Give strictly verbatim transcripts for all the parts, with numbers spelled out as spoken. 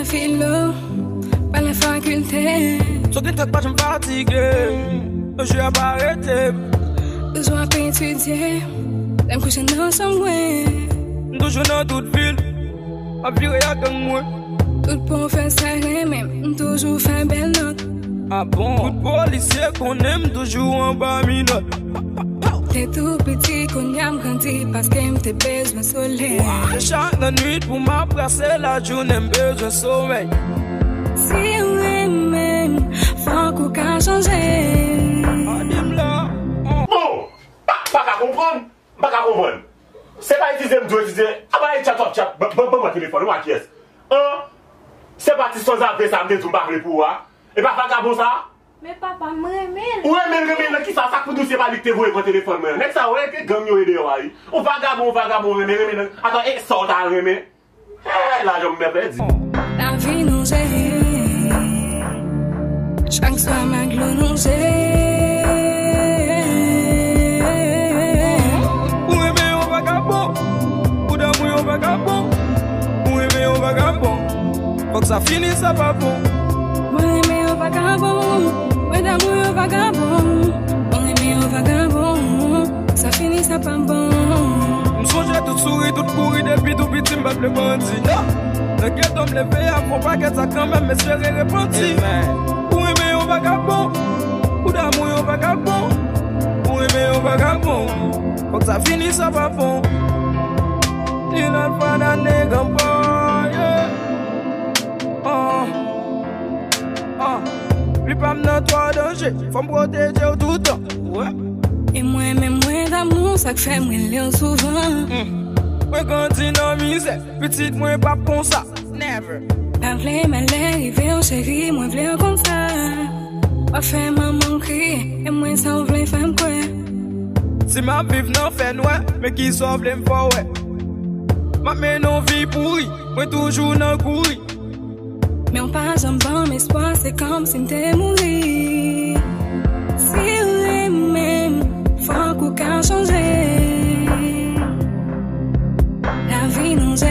Filo, pa nan fakilte. Sou ki tèt pa janm fatige. Yo jwe ap arete. Toujou ap etidye. Lè m kouche nan chanm mwen. M toujou nan tout vil. M ap vire ak gang mwen. Tout pwofesè renmen m. M toujou fè bèl nòt. Ah bon? Tout polisye konnen m toujou anba minòt. Te tou piti, kounye a m grandi paske m te bezwen solèy. E chak lannwit pou m ap brase, lajounen m bezwen somèy. Si w renmen m, fòk ou ka chanje. Bon, pa, pa ka konprann, pa ka konprann. Se pa itilize m dwe itilize, apa e chat w ap chat, ban, ban, ban mwen telefòn, ou a kiyès? An? Se pa ti sanzave sa m te di w m pa vle pou ou a? E pa vagabon sa? Men papa, m renmen l. Ou renmen l, renmen l nan kisa? Sa k pou di w se pa li k te voye pran telefòn mwen an? Nèg sa yo, e ke gang yo ye deyò a, wi. Yon vagabon, yon vagabon, renmen, renmen nan, atann, e sa w ta renmen? Eh, lajan m byen pèdi. Lavi nou se, chak swa m ak dlo nou se. Ou renmen yon vagabon, ou damou yon vagabon, ou renmen yon vagabon. Fòk sa fini, sa pa bon. Mwen renmen yon vagabon, mwen damou yon vagabon. Mwen renmen yon vagabon, sa fini, sa pa bon. M sonje tout souri, tout kouri, depi tou piti m pa t vle grandi, non. Nan geto m leve a, fon pakèt sa kanmenm, m espere repanti. Ou renmen yon vagabon, ou damou yon vagabon. Ou renmen yon vagabon, fòk sa fini, sa pa bon. Ni lòt fwa nan nèg anpò, yeah. Ah, ah. Li pa m nan twò danje, fò m pwoteje w toutan. E mwen menm mwen damou, sa k fè m rele w souvan. Mwen grandi nan mizè, pitit mwen p ap konsa. Never. Pa vle malè rive w cheri, mwen vle w konn sa. W ap fè manman m kriye, e mwen sa w vle fè m kwè. Si m ap viv nan fènwè, men kisa w vle m fè w wè? M ap mennen yon vi pouri, mwen toujou nan kouri. Men w pa janm ban m espwa, se kòmsi m te mouri. Si w renmen m, fòk ou ka chanje. Lavi nou se,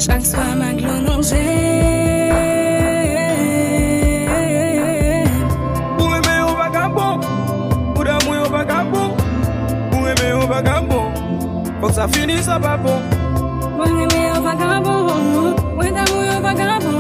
chak swa m ak dlo nou se. Ou renmen yon vagabon, ou damou yon vagabon. Ou renmen yon vagabon, fòk sa fini, sa pa bon. Mwen renmen yon vagabon, mwen damou yon vagabon.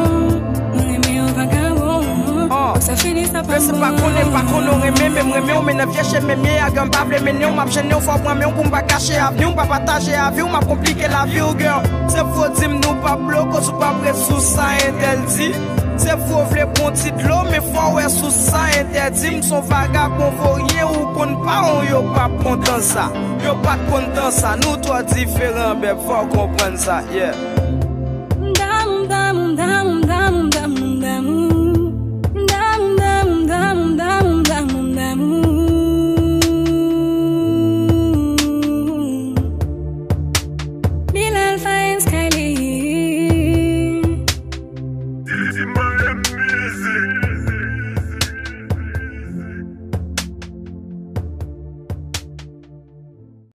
Mwen renmen yon vagabon, fòk sa fini, sa pa bon. Mesye pa konnen, pa konnen w renmen, men m renmen w, men nan vye chemen m ye a, gang pa vle mennen w, m ap jennen w, fò w pran men w pou m pa kache avni w, m pa pataje avi w, m ap konplike lavi w, girl. Se fo di m nou p ap blo, koz ou p ap ret sou sa entèdi. Se fo vle pran ti dlo, men fò w wè sou sa entèdi. M s on vagabon voryen, ou konn pa w, yo p ap kontan sa. Yo pa t konn tan sa, nou twò diferan, bèb, fò w konprann sa, yeah.